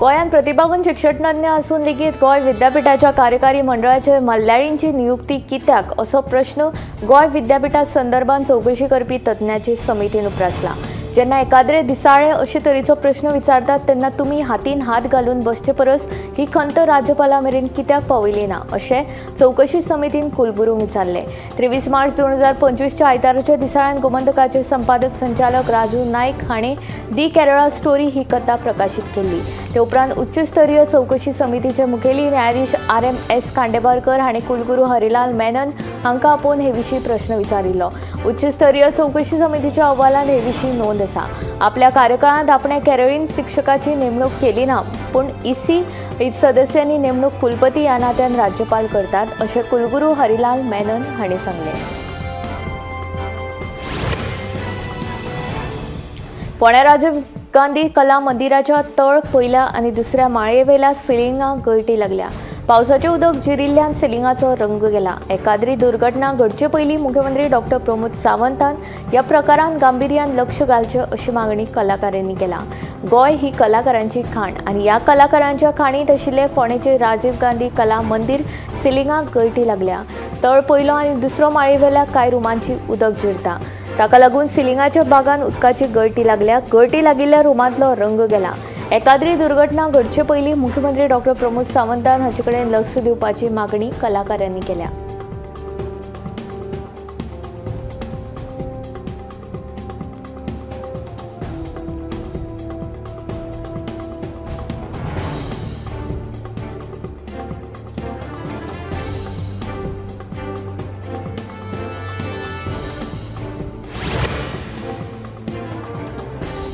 गोंयांत प्रतिभावन शिक्षणतज्ञ आसून लेगीत गोंय विद्यापीठाच्या कार्यकारी मंडळाचेर मल्याळींची नियुक्ती कित्याक असो प्रश्न गोंय विद्यापीठा संदर्भात चवकशी करपी तज्ञाची समितीन उप्रासला। जेन्ना एकाद्रे दिसाळे अशे तरेचो प्रश्न विचारतात तेन्ना तुमी हातीन हात घालून बसचे परस ही खंत राज्यपाला मेरेन कित्याक पावयली ना अशें चवकशी समितीन कुलगुरूंक विचारलें। 23 मार्च 2025च्या आयताराच्या दिसाळ्यान गोमंतकाचे संपादक संचालक राजू नायक हाणें दी केरळा स्टोरी ही कथा प्रकाशीत केल्ली। ते उपरांत उच्चस्तरीय चवकशी समितीचे मुखेली न्यायाधीश RMS Khandeparkar हाणें कुलगुरू हरिलाल मेनन हांकां आपोवन हे विशीं प्रश्न विचारिल्लो। उच्चस्तरीय चवकशी समितीच्या अहवालान हे विशीं नोंद आसा। आपल्या कार्यकाळांत आपणे केरळीन शिक्षकाची नेमणूक केली ना, पूण इसी सदस्यांनी नेमणूक कुलपती ह्या नात्यान राज्यपाल करतात अशें कुलगुरू हरिलाल मेनन हांणी सांगलें। फोंड्या राजीव गांधी कला मंदिराच्या तळ पयल्या आनी दुसऱ्या माळयेवेल्या सिलिंगाक गळटी लागल्या। पावसाचें उदक जिरिल्ल्यान सिलिंगाचो रंग गेला। एकाद्री दुर्घटना घडचे पयलीं मुख्यमंत्री डॉक्टर प्रमोद सावंतान ह्या प्रकारान गांभिर्यान लक्ष घालचें अशी मागणी कलाकारांनी केला। गोंय ही कलाकारांची खाण आनी ह्या कलाकारांच्या खाणींत आशिल्ले फोंडेचे राजीव गांधी कला मंदिर सिलिंगाक गळटी लागल्या। तळ पयलो आनी दुसरो माळयेवेल्या कांय रुमांची उदक जिरता, ताका लागून सिलिंगाच्या बागान उदकाची गळटी लागल्या। गळटी लागिल्ल्या रुमांतलो रंग गेला। एकाद्री दुर्घटना घडचे पयलीं मुख्यमंत्री डॉक्टर प्रमोद सावंतान हाचे कडेन लक्ष दिवपाची मागणी कलाकारांनी केल्या।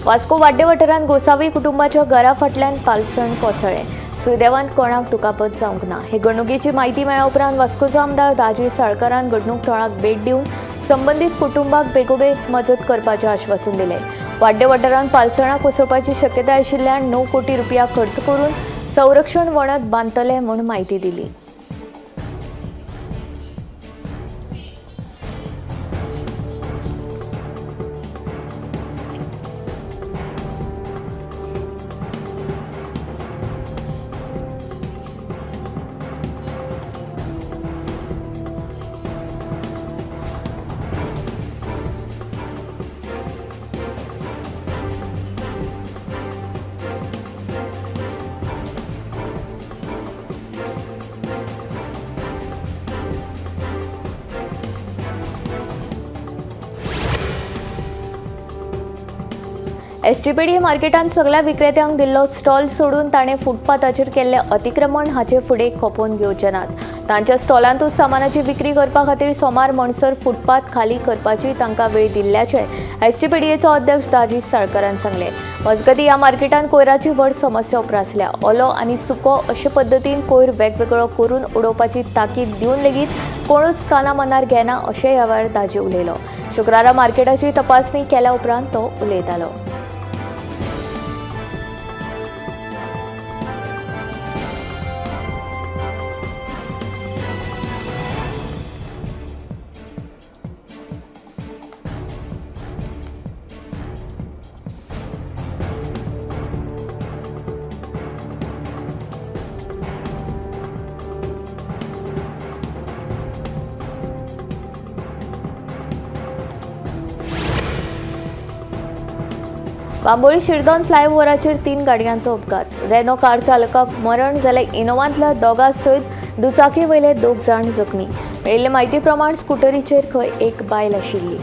वास्को वाड्डे वाठारांत गोसावी कुटुंबाच्या घरा फाटल्यान पालसण कोसळ्ळें। सुदैवान कोणाक दुखापत जावंक ना। हे घडणुकेची म्हायती मेळ्ळ्या उपरांत वास्कोचो आमदार दाजी साळकारान घडणूक थळाक भेट दिवन संबंदीत कुटुंबाक बेगोबेग मजत करपाचें आश्वासन दिलें। वाड्डे वाठारांत पालसणां कोसळपाची शक्यताय आशिल्ल्यान 9 कोटी रुपया खर्च करून संरक्षण वणत बांदतले म्हूण म्हायती दिली। एसजीपीडी मार्केटांत सगळ्या विक्रेत्यांक दिल्लो स्टॉल सोडून ताणें फुटपाथाचेर केल्लें अतिक्रमण हाचे फुडें खपोवन घेवचे नात। तांच्या स्टॉलांतूच सामानाची विक्री करपा खातीर सोमार म्हणसर फुटपाथ खाली करपाची तांकां वेळ दिल्ल्याचें एसजीपीडीएचो अध्यक्ष दाजी साळकारान सांगलें। मजगतीं ह्या मार्केटांत कोयराची व्हड समस्या उप्रासल्या। ओलो आनी सुको अशे पद्दतीन कोयर वेगवेगळो करून उडोवपाची ताकीद दिवन लेगीत कोणूच काना मनार घेना अशें ह्या वेळार दाजी उलयलो। शुक्रारा मार्केटाची तपासणी केल्या उपरांत तो उलयतालो। बांबोळी शिरदोन फ्लायओव्हराचेर 3 गाडयांचो अपघात। रेनो कार चालकाक मरण जाल्यार इनोवांतल्या दोगां सयत दुचाकी वयले 2 जाण जखमी। मेळिल्ले म्हायती प्रमाण स्कुटरीचेर खंय एक बायल आशिल्ली।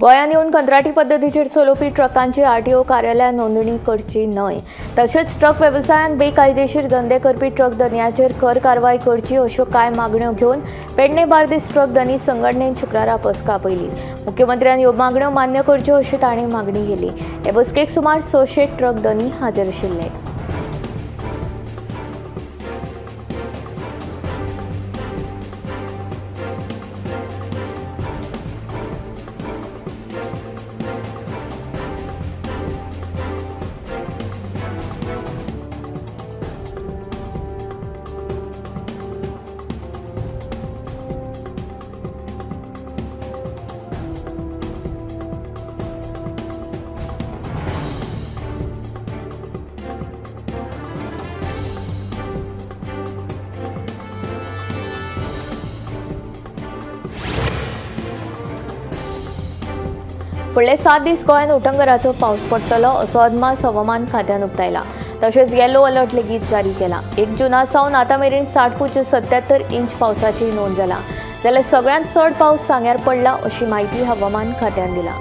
गोंयांत येवन कंत्राटी पद्दतीचेर चलोवपी ट्रकांची आरटीओ कार्यालयान नोंदणी करची न्हय, तशेंच ट्रक वेवसायान बेकायदेशीर धंदे करपी ट्रक धनयांचेर खर कारवाय करची अश्यो कांय मागण्यो घेवन पेडणे बार्देस ट्रक धनी संघटनेन शुक्रारा बसका आपयली. मुख्यमंत्र्यान ह्यो मागण्यो मान्य करच्यो अशी तांणी मागणी केली. हे बसकेक सुमार 600 ट्रक धनी हाजीर आशिल्ले. फुडले 7 दीस गोंयांत उटंगराचो पावस पडटलो असो अदमास हवामान खात्यान उक्तायला. तशेंच येलो अलर्ट लेगीत जारी केला. 1 जूना सावन आतां मेरेन 60.77 इंच पावसाची नोंद जाला, जाल्यार सगळ्यांत चड पावस सांग्यार पडला अशी म्हायती हवामान खात्यान दिला.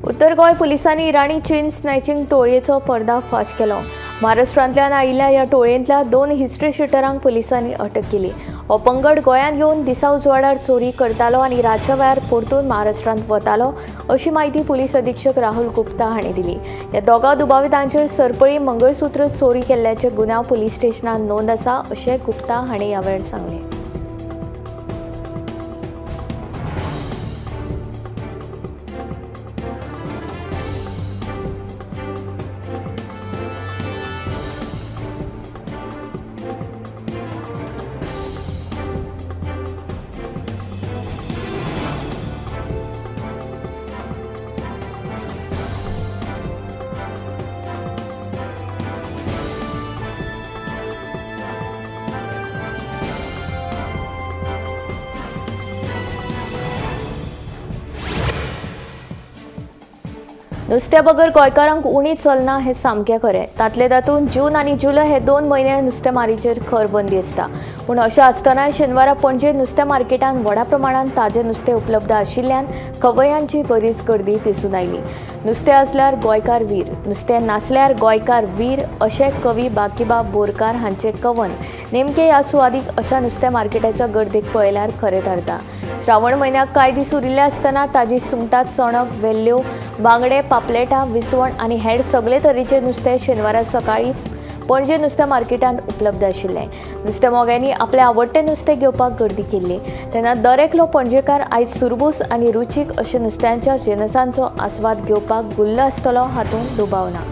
उत्तर गोंय पुलिसांनी इराणी चेन स्नॅचिंग टोळयेचो पर्दाफाश केलो. महाराष्ट्रांतल्यान आयिल्ल्या ह्या टोळयेंतल्या 2 हिस्ट्री शिटरांक पुलिसांनी अटक केली. हो पंगड गोंयांत येवन दिसा उजवाडार चोरी करतालो आनी रातच्या वेळार परतून महाराष्ट्रांत वतालो अशी म्हायती पुलीस अधीक्षक राहुल गुप्ता हांणी दिली. ह्या दोगां दुबावितांचेर सरपळी मंगळसूत्र चोरी केल्ल्याचे गुन्यांव पुलीस स्टेशनांत नोंद आसा अशें गुप्ता हांणी ह्या वेळार सांगलें. नुस्त्या बगर गोंयकारांक उणी चलना हें सामकें खरें. तांतले तातूंत जून आनी जुलय हे 2 म्हयने नुस्तेमारीचेर खर बंदी आसता. पूण अशें आसतनाय शेनवारा पणजे नुस्तें मार्केटांत व्हडा प्रमाणांत ताजें नुस्तें उपलब्ध आशिल्ल्यान खवय्यांची बरीच गर्दी दिसून आयली. नुस्तें आसल्यार गोंयकार वीर, नुस्तें नासल्यार गोंयकार वीर अशें कवी बाकीबाब बोरकार हांचें कवन नेमकें ह्या सुवादीक अशा नुस्तें मार्केटाच्या गर्देक पळयल्यार खरें थारता. श्रावण म्हयन्याक कांय दीस उरिल्ले आसतना ताजी सुंगटां, चणक, वेल्ल्यो, बांगडे, पापलेटां, विसवण आनी हेर सगळे तरेचे नुस्तें शेनवारा सकाळीं पणजे नुस्तें मार्केटांत उपलब्ध आशिल्लें. नुस्तें मोग्यांनी आपलें आवडटें नुस्तें घेवपाक गर्दी केल्ली तेन्ना दर एकलो पणजेकार आयज सुरबूस आनी रुचीक अशें नुस्त्यांच्या जिनसांचो आस्वाद घेवपाक गुल्ल आसतलो हातूंत दुबाव ना.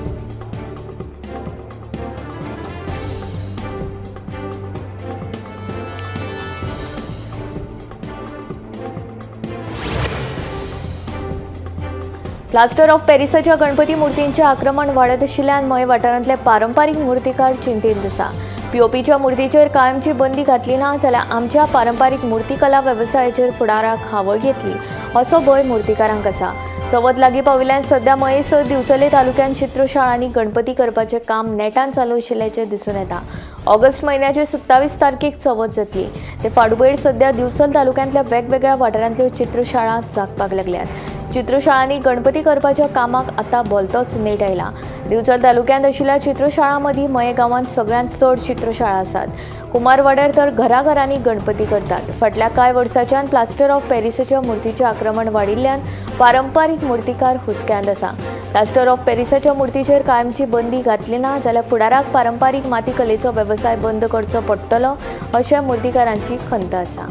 प्लास्टर ऑफ पॅरिसाच्या गणपती मूर्तींचें आक्रमण वाडत आशिल्ल्यान मये वाठारांतले पारंपारीक मूर्तिकार चिंतेंत आसा. पीओपीच्या मूर्तीचेर कायमची बंदी घातली ना जाल्यार आमच्या पारंपारीक मूर्तिकला वेवसायाचेर फुडाराक हावळ घेतली असो भंय मूर्तिकारांक आसा. चवथ लागीं पाविल्ल्यान सध्या मये सयत दिवचले तालुक्यांत चित्रशाळांनी गणपती करपाचें काम नेटान चालू आशिल्ल्याचें दिसून येता. ऑगस्ट म्हयन्याचे 27 तारखेक चवथ जातली. ते फाटभुंयेर सध्या दिवचल तालुक्यांतल्या वेगवेगळ्या वाठारांतल्यो चित्रशाळा जागपाक लागल्यात. चित्रशाळांनी गणपती करपाच्या कामाक आतां भलतोच नेट आयला. दिवचल तालुक्यांत आशिल्ल्या चित्रशाळां मदीं मये गांवांत सगळ्यांत चड चित्रशाळा आसात. कुमारवाड्यार तर घराघरांनी गणपती करतात. फाटल्या कांय वर्सांच्यान प्लास्टर ऑफ पॅरिसाच्या मूर्तीचें आक्रमण वाडिल्ल्यान पारंपारीक मूर्तिकार हुस्क्यांत आसा. प्लास्टर ऑफ पॅरिसाच्या मूर्तीचेर कायमची बंदी घातली ना जाल्यार फुडाराक पारंपारीक माती कलेचो वेवसाय बंद करचो पडटलो अशें मूर्तिकारांची खंत आसा.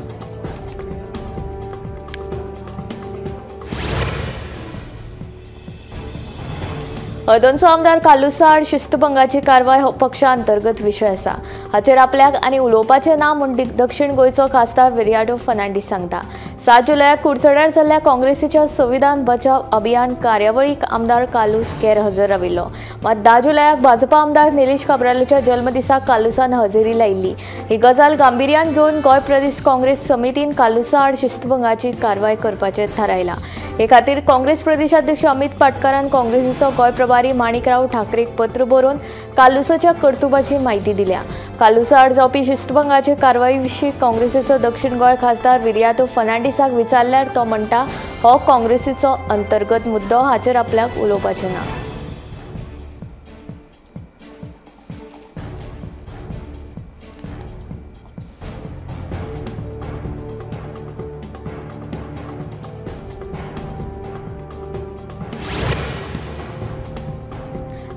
हळदोणचो आमदार कार्लुसा आड शिस्तभंगाची कारवाय हो पक्षा अंतर्गत विशय आसा. हाचेर आपल्याक आनी उलोवपाचें ना म्हूण दक्षिण गोंयचो खासदार विरियाटो फर्नांडीस सांगता. 7 जुलयाक कुडचड्यार जाल्ल्या काँग्रेसीच्या संविधान बचाव अभियान कार्यावळीक आमदार कार्लुस गैरहजर राविल्लो. मात 10 जुलयाक भाजपा आमदार निलेश काब्रालाच्या जल्मदिसाक कार्लुसान हजेरी लायिल्ली. ही गजाल गांभिर्यान घेवन गोंय प्रदेश काँग्रेस समितीन कार्लुसा आड शिस्तभंगाची कारवाय करपाचें थारायलां. हे खातीर काँग्रेस प्रदेशाध्यक्ष अमित पाटकारान काँग्रेसीचो गोंय प्रभारी माणिकराव ठाकरेक पत्र बरोवन कार्लुसाच्या कर्तुबाची म्हायती दिल्या. कार्लुसा आड जावपी शिस्तभंगाचे कारवाये विशीं काँग्रेसीचो दक्षिण गोंय खासदार विरियातो फर्नांडीसाक विचारल्यार तो म्हणटा, हो काँग्रेसीचो अंतर्गत मुद्दो, हाचेर आपल्याक उलोवपाचें ना.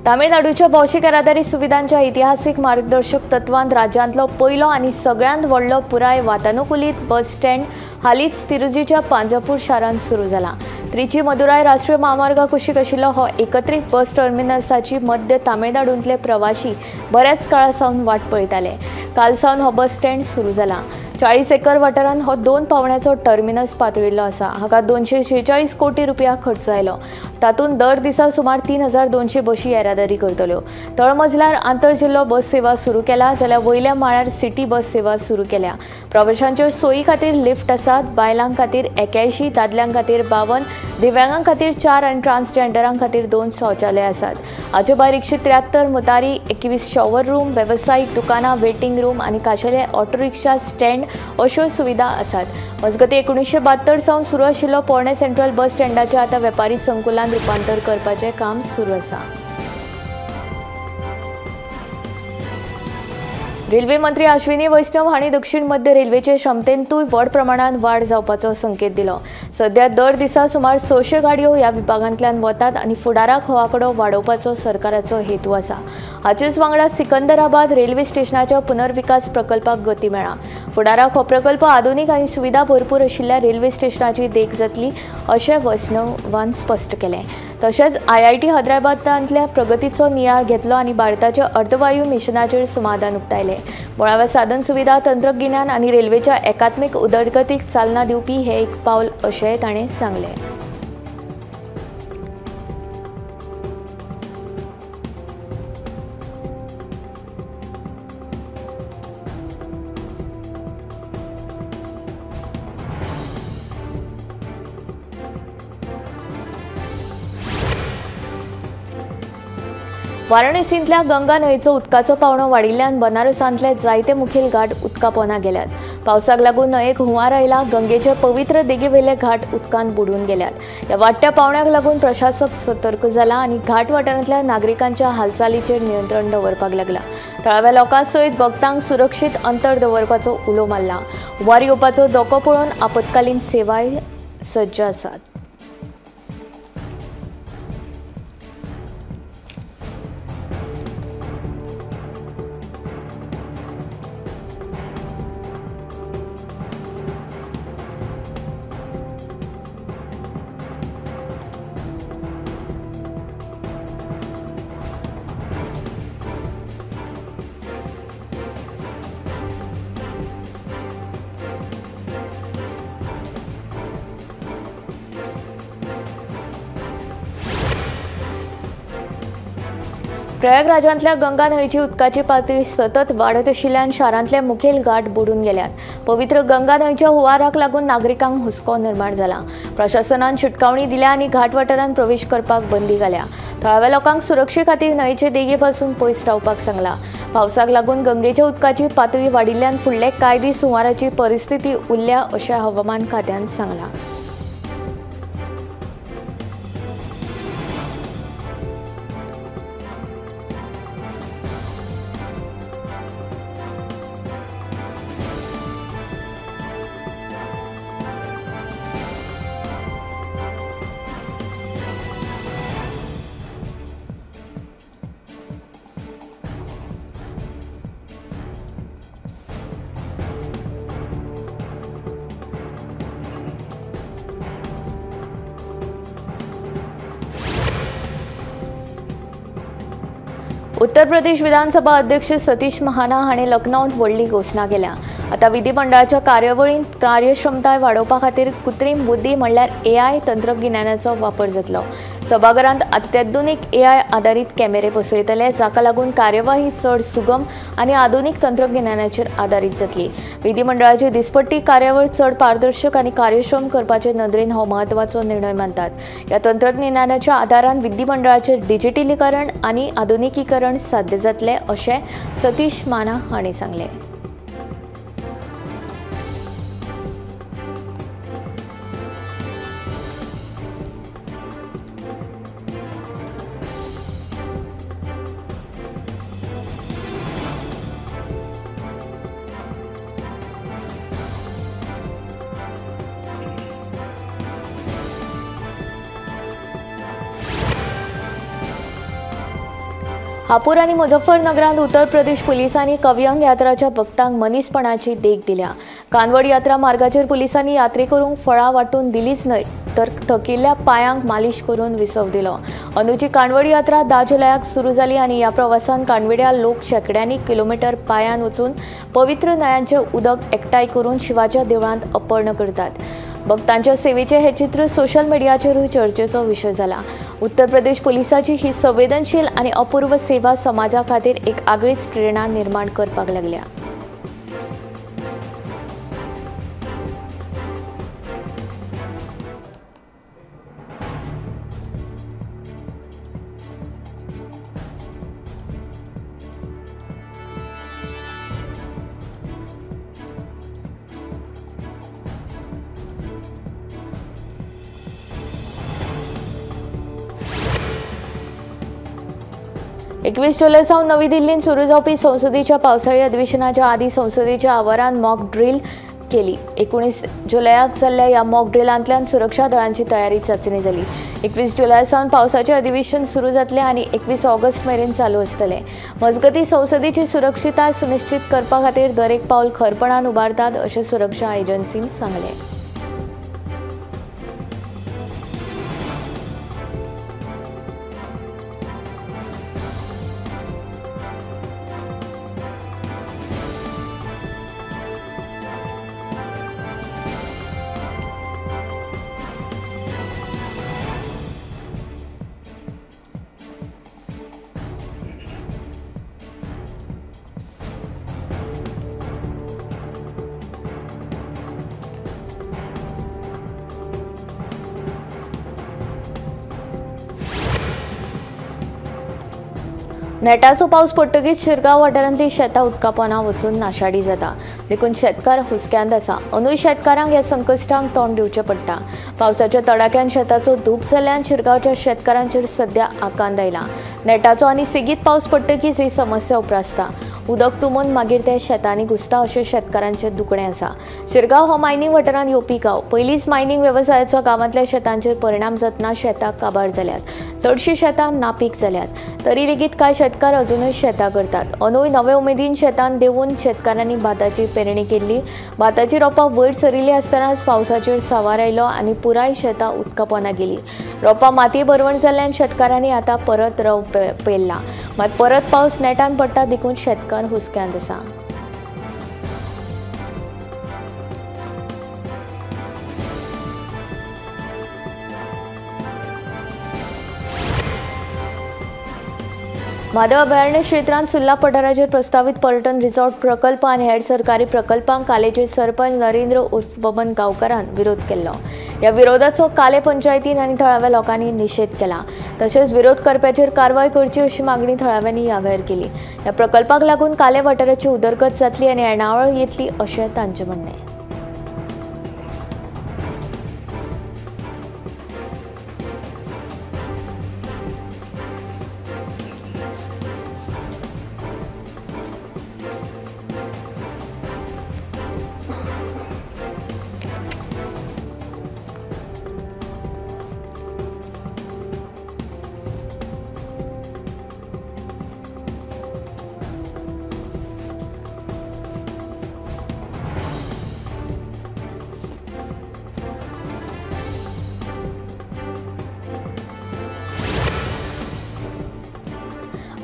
तामिळनाडूच्या भौशीक येरादारी सुविधांच्या इतिहासीक मार्गदर्शक तत्वांत राज्यांतलो पयलो आनी सगळ्यांत व्हडलो पुराय वातानुकूलीत बस स्टँड हालींच तिरुजीच्या पांजापूर शारांत सुरू जाला. त्रिची मदुराय राष्ट्रीय म्हामार्गा कुशीक आशिल्लो हो एकत्रीत बस टर्मिनसाची मध्य तामिळनाडूंतले प्रवाशी बऱ्याच काळा सावन वाट पळयताले. काल सावन हो बस स्टँड सुरू जाला. 40 एकर वाठारांत हो 2 पावण्याचो टर्मिनस पातळिल्लो आसा. हाका 246 कोटी रुपया खर्च आयलो. तातूंत दर दिसा सुमार 3200 बशी येरादारी करतल्यो. तळमजल्यार आंतरजिल्लो बस सेवा सुरू केल्या जाल्यार वयल्या माळ्यार सिटी बस सेवा सुरू केल्या. प्रवाशांच्या सोयी खातीर लिफ्ट आसात. बायलां खातीर 81, दादल्यां खातीर 52, दिव्यांगां खातीर 4 आनी ट्रान्सजेंडरां खातीर 2 शौचालय आसात. हाचे भायर 173 मुतारी, 21 शॉवर रूम, वेवसायीक दुकानां, वेटिंग रूम आनी खाशेले ऑटो रिक्षा स्टँड अश्यो सुविधा आसात. मजगतीं 1972 सावन सुरू आशिल्लो पोरणें सेंट्रल बस स्टँडाचें आतां वेपारी संकुलान रुपांतर करपाचें काम सुरू आसा. रेल्वे मंत्री अश्विनी वैष्णव हांणी दक्षिण मध्य रेल्वेचे क्षमतेंतूय व्हड प्रमाणात वाड जावपाचो संकेत दिलो. सध्या दर दिसा सुमार 600 गाडयो ह्या विभागांतल्यान वतात आनी फुडाराक हो आंकडो वाडोवपाचो सरकाराचो हेतू आसा. हाचेच वांगडा सिकंदराबाद रेल्वे स्टेशनाच्या पुनर्विकास प्रकल्पाक गती मेळ्ळा. फुडाराक हो प्रकल्प आधुनीक आनी सुविधा भरपूर आशिल्ल्या रेल्वे स्टेशनाची देख जातली अशें वैष्णवान स्पश्ट केलें. तशेंच IIT हैदराबादांतल्या प्रगतीचो नियाळ घेतलो आनी भारताच्या अर्धवायू मिशनाचेर समाधान उक्तायलें. मुळाव्या साधन सुविधा, तंत्रगिन्यान आनी रेल्वेच्या एकात्मीक उदरगतीक चालना दिवपी हें एक पावल अशेंय ताणें सांगलें. वाराणसींतल्या गंगा न्हंयेचो उदकाचो पावणो वाडिल्ल्यान बनारसांतले जायते मुखेल घाट उदका पोंदा गेल्यात. पावसाक लागून न्हंयेक हुंवार आयला. गंगेचे पवित्र देगेवेले घाट उदकान बुडून गेल्यात. ह्या वाडट्या पावण्याक लागून प्रशासक सतर्क जाला आनी घाट वाठारांतल्या नागरिकांच्या हालचालीचेर नियंत्रण दवरपाक लागला. थळाव्या लोकां सयत भक्तांक सुरक्षीत अंतर दवरपाचो उलो मारला. हुंवार येवपाचो धोको पळोवन आपत्कालीन सेवाय सज्ज आसात. प्रयागराजांतल्या गंगा न्हंयेची उदकाची पातळी सतत वाडत आशिल्ल्यान शारांतले मुखेल घाट बुडून गेल्यात. पवित्र गंगा न्हंयेच्या हुंवाराक लागून नागरिकांक हुस्को निर्माण जाला. प्रशासनान शिटकावणी दिल्या आनी घाट वाठारांत प्रवेश करपाक बंदी घाल्या. थळाव्या लोकांक सुरक्षे खातीर न्हंयेचे देगे पासून पयस रावपाक सांगला. पावसाक लागून गंगेच्या उदकाची पातळी वाडिल्ल्यान फुडले कांय दीस हुंवाराची परिस्थिती उरल्या अशें हवामान खात्यान सांगलां. उत्तर प्रदेश विधानसभा अध्यक्ष सतीश महाना हाणें लखनौंत व्हडली घोशणा केल्या. आतां विधिमंडळाच्या कार्यावळींत कार्यक्षमताय वाडोवपा खातीर कृत्रीम बुद्धी म्हणल्यार एआय तंत्रगिन्यानाचो वापर जातलो. सभाघरांत अत्याधुनीक एआय आदारीत कॅमेरे बसयतले, जाका लागून कार्यवाही चड सुगम आनी आधुनीक तंत्रगिन्यानाचेर आदारीत जातली. विधिमंडळाची दिसपट्टी कार्यावळ चड पारदर्शक आनी कार्यक्षम करपाचे नदरेन हो म्हत्वाचो निर्णय मानतात. ह्या तंत्रगिन्यानाच्या आदारान विधिमंडळाचें डिजिटलीकरण आनी आधुनिकीकरण साध्य जातलें अशें सतीश माना हांणी सांगलें. हापूर आनी मुजफ्फरनगरांत उत्तर प्रदेश पुलिसांनी कव्यंग यात्राच्या भक्तांक मनीसपणाची देख दिल्या. कानवड यात्रा मार्गाचेर पुलिसांनी यात्रेकरूंक फळां वांटून दिलीच न्हय तर थकिल्ल्या पायांक मालिश करून विसव दिलो. अंदूची कानवड यात्रा 10 जुलयाक सुरू जाली आनी ह्या प्रवासान कानवेड्या लोक शेंकड्यांनी किलोमिटर पांयान वचून पवित्र न्हंयांचें उदक एकठांय करून शिवाच्या देवळांत अर्पण करतात. भक्तांच्या सेवेचे हे चित्र सोशल मिडियाचेरूय चर्चेचो विशय जाला. उत्तर प्रदेश पुलिसाची ही संवेदनशील आनी अपूर्व सेवा समाजा खातीर एक आगळीच प्रेरणा निर्माण करपाक लागल्या. एकवीस जुलय सावन नवी दिल्लींत सुरू जावपी संसदेच्या पावसाळी अधिवेशनाच्या आदी संसदेच्या आवारांत मॉक ड्रील केली. 19 जुलयाक जाल्ल्या ह्या मॉक ड्रिलांतल्यान सुरक्षा दळांची तयारी चांचणी जाली. 21 जुलय सावन पावसाचें अधिवेशन सुरू जातलें आनी 21 ऑगस्ट मेरेन चालू आसतलें. मजगतीं संसदेची सुरक्षितताय सुनिश्चित करपा खातीर दरेक पावल खरपणान उबारतात अशें सुरक्षा एजन्सीन सांगलें. नेटाचो पावस पडटकीच शिरगांव वाठारांतली शेतां उदकापोना वचून नाशाडी जाता, देखून शेतकार हुस्क्यांत आसा. अंदूय शेतकारांक ह्या संकश्टांक तोंड दिवचें पडटा. पावसाच्या तडाख्यान शेताचो धूप जाल्ल्यान शिरगांवच्या शेतकारांचेर सद्या आकांत आयला. नेटाचो आनी सेगीत पावस पडटकीच ही समस्या उप्रासता. उदक तुंबून मागीर ते शेतांनी घुसता अशें शेतकारांचें दुखणें आसा. शिरगांव हो मायनींग वाठारांत येवपी गांव. पयलींच मायनींग वेवसायाचो गांवांतल्या शेतांचेर परिणाम जातना शेतां काबार जाल्यात, चडशीं शेतां नापीक जाल्यात. तरी लेगीत कांय शेतकार अजुनूय शेतां करतात. अंदूय नवे उमेदीन शेतांत देंवून शेतकारांनी भाताची पेरणी केल्ली. भाताची रोपां वयर सरिल्ली आसतनाच पावसाचेर सांवार आयलो आनी पुराय शेतां उदकापोना गेली. रोपां मातये भरवण जाल्ल्यान शेतकारांनी आतां परत रव पेरला. मात परत पावस नेटान पडटा देखून शेतकार हुस्क्यांत आसा. म्हादय अभयारण्य क्षेत्रांत सुर्ला पठाराचेर प्रस्तावीत पर्यटन रिसॉर्ट प्रकल्प आनी हेर सरकारी प्रकल्पांक कालेचे सरपंच नरेंद्र उर्फ बबन गांवकारान विरोध केल्लो. ह्या विरोधाचो काले पंचायतीन आनी थळाव्या लोकांनी निशेध केला. तशेंच विरोध करप्याचेर कारवाय करची अशी मागणी थळाव्यांनी ह्या वेळार केली. ह्या प्रकल्पाक लागून काले वाठाराची उदरगत जातली आनी येणावळ येतली अशें तांचें म्हणणें.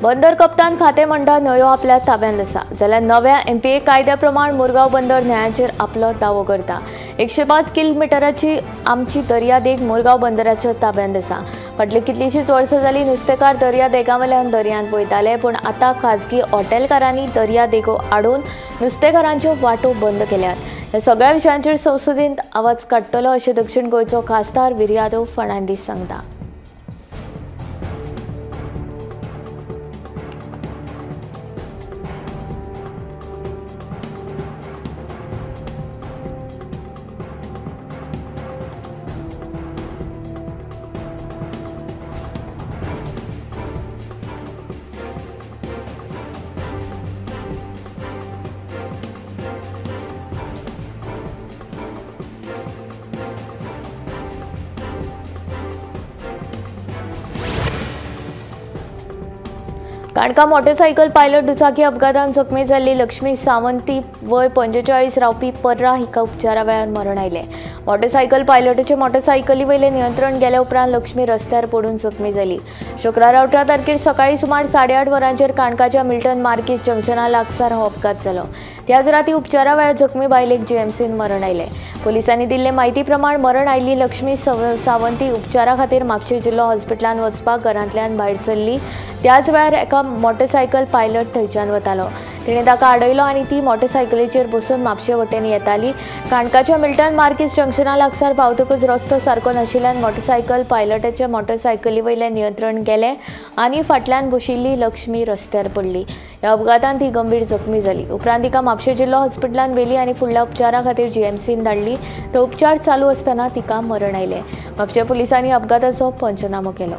बंदर कप्तान खातें म्हणटा न्हंयो आपल्या ताब्यांत आसा, जाल्यार नव्या एमपीए कायद्या प्रमाण मुरगांव बंदर न्हंयांचेर आपलो दावो करता। 105 किलोमिटराची आमची दर्यादेग मुरगांव बंदराच्या ताब्यांत आसा। फाटली कितलीशींच वर्सां जाली नुस्तेकार दर्यादेगां वयल्यान दर्यांत वयताले, पूण आतां खाजगी हॉटेलकारांनी दर्यादेगो आडोवन नुस्तेकारांच्यो वाटो बंद केल्यात। ह्या सगळ्या विशयांचेर संसदेंत आवाज काडटलो अशें दक्षिण गोंयचो खासदार विरियातो फर्नांडीस सांगता। काणका मोटरसायकल पायलट दुचाकी अपघातान जखमी जाल्ली लक्ष्मी सावंती वय 45 रावपी पर्रा हिका उपचारा वेळार मरण आयलें। मोटरसायकल पायलटाचे मोटरसायकली वयलें नियंत्रण गेल्या उपरांत लक्ष्मी रस्त्यार पडून जखमी जाली। शुक्रारा 18 तारखेर सकाळीं सुमार 8:30 वरांचेर काणकाच्या मिल्टन मार्कीस जंक्शना लागसार हो अपघात जालो। त्याच राती उपचारा वेळार जखमी बायलेक जीएमसीन मरण आयलें। पोलिसांनी दिल्ले म्हायती प्रमाण मरण आयिल्ली लक्ष्मी सावंती उपचारा खातीर म्हापशें जिल्लो हॉस्पिटलांत वचपाक घरांतल्यान भायर सरली। त्याच वेळार एका मोटरसायकल पायलट थंयच्यान वतालो, तिणें ताका आडयलो आनी ती मोटरसायकलीचेर बसून म्हापशे वटेन येताली। काणकाच्या मिल्टन मार्कीस जंक्शना लागसार पावतकच रस्तो सारको नाशिल्ल्यान मोटरसायकल पायलटाच्या मोटरसायकली वयलें नियंत्रण गेलें आनी फाटल्यान बशिल्ली लक्ष्मी रस्त्यार पडली। ह्या अपघातान ती गंभीर जखमी जाली। उपरांत तिका म्हापशें जिल्लो हॉस्पिटलांत व्हेली आनी फुडल्या उपचारा खातीर जीएमसीन धाडली। तो उपचार चालू आसतना तिका मरण आयलें। म्हापशें पुलिसांनी अपघाताचो पंचनामो केलो।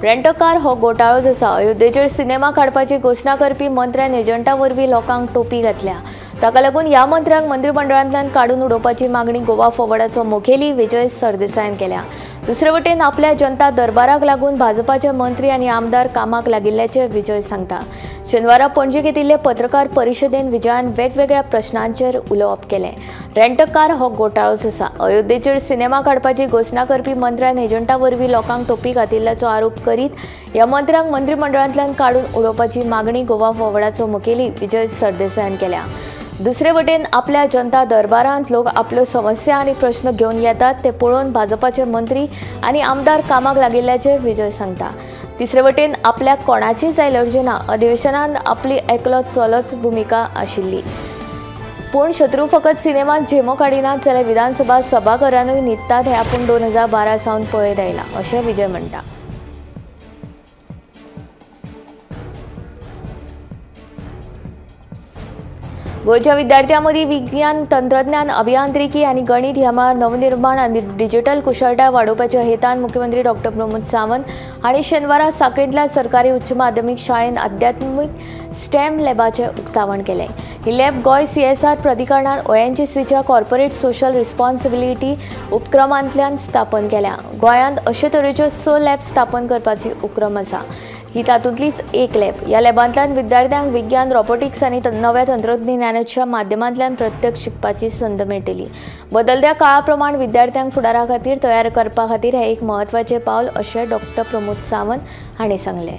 रेंटकार हो घोटाळोच आसा। अयोध्येचेर सिनेमा काडपाची घोशणा करपी मंत्र्यान एजंटा वरवीं लोकांक टोपी घातल्या। ताका लागून ह्या मंत्र्यांक मंत्रिमंडळांतल्यान काडून उडोवपाची मागणी गोवा फॉरवर्डाचो मुखेली विजय सरदेसायान केल्या। दुसरे वटेन आपल्या जनता दरबाराक लागून भाजपाचे मंत्री आनी आमदार कामाक लागिल्ल्याचे विजय सांगता। शेनवारा पणजे घेतिल्ले पत्रकार परिशदेन विजयान वेगवेगळ्या प्रश्नांचेर उलोवप केलें। रेंटकार हो घोटाळोच आसा। अयोध्येचेर सिनेमा काडपाची घोशणा करपी मंत्र्यान एजंटा वरवीं लोकांक टोपी घातिल्ल्याचो आरोप करीत ह्या मंत्र्यांक मंत्रिमंडळांतल्यान काडून उडोवपाची मागणी गोवा फॉरवर्डाचो मुखेली विजय सरदेसायान केल्या। दुसरे वटेन आपल्या जनता दरबारांत लोक आपल्यो समस्या आनी प्रश्न घेवन येतात ते पळोवन भाजपाचे मंत्री आनी आमदार कामाक लागिल्ल्याचे विजय सांगता। तिसरे वटेन आपल्याक कोणाचीच एलर्जी ना। अधिवेशनांत आपली एकलो चलोच भुमिका आशिल्ली, पूण शत्रू फकत सिनेमांत झेमो काडिनात जाल्यार विधानसभा सभाघरानूय न्हिदतात हें आपूण 2012 सावन पळयत आयला अशें विजय म्हणटा। गोंयच्या विद्यार्थ्यां मदीं विज्ञान, तंत्रज्ञान, अभियांत्रिकी आनी गणित ह्या मळार नवनिर्माण आनी डिजिटल कुशळटाय वाडोवपाच्या हेतान मुख्यमंत्री डॉक्टर प्रमोद सावंत हांणी शेनवारा साखळींतल्या सरकारी उच्च माध्यमीक शाळेंत आध्यात्मीक स्टेम लॅबाचें उक्तावण केलें। ही लॅब गोंय सीएसआर प्राधिकरणान ओएनजीसीच्या कॉर्पोरेट सोशल रिस्पॉन्सिबिलिटी उपक्रमांतल्यान स्थापन केल्या। गोंयांत अशे तरेच्यो 6 लॅब स्थापन करपाची उपक्रम आसा। ही तातूंतलीच एक लॅब। ह्या लॅबांतल्यान विद्यार्थ्यांक विज्ञान, रोबोटिक्स आनी नव्या तंत्रज्ञानाच्या माध्यमांतल्यान प्रत्यक्ष शिकपाची संद मेळटली। बदलत्या काळा प्रमाण विद्यार्थ्यांक फुडारा खातीर तयार करपा खातीर हें एक म्हत्वाचें पावल अशें डॉक्टर प्रमोद सावंत हांणी सांगलें।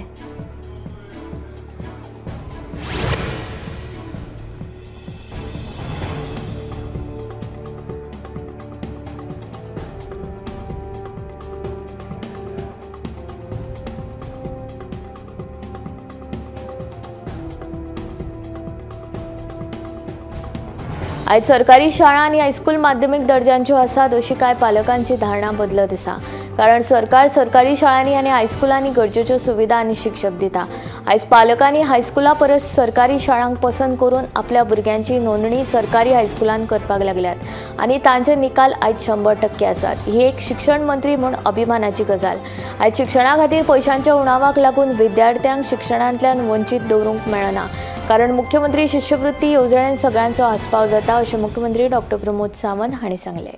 आयज सरकारी शाळा आनी हायस्कूल माध्यमीक दर्जांच्यो आसात अशी कांय पालकांची धारणा बदलत आसा, कारण सरकार सरकारी शाळांनी आनी हायस्कुलांनी गरजेच्यो सुविधा आनी शिक्षक दिता। आयज पालकांनी हायस्कुला परस सरकारी शाळांक पसंत करून आपल्या भुरग्यांची नोंदणी सरकारी हायस्कुलांत करपाक लागल्यात आनी तांचे निकाल आयज 100% आसात। ही एक शिक्षण मंत्री म्हूण अभिमानाची गजाल। आयज शिक्षणा खातीर पयशांच्या उणावाक लागून विद्यार्थ्यांक शिक्षणांतल्यान वंचीत दवरूंक मेळना, कारण मुख्यमंत्री शिष्यवृत्ती येवजणेत सगळ्यांचो आस्पाव जाता अशें मुख्यमंत्री डॉक्टर प्रमोद सावंत हांणी सांगलें।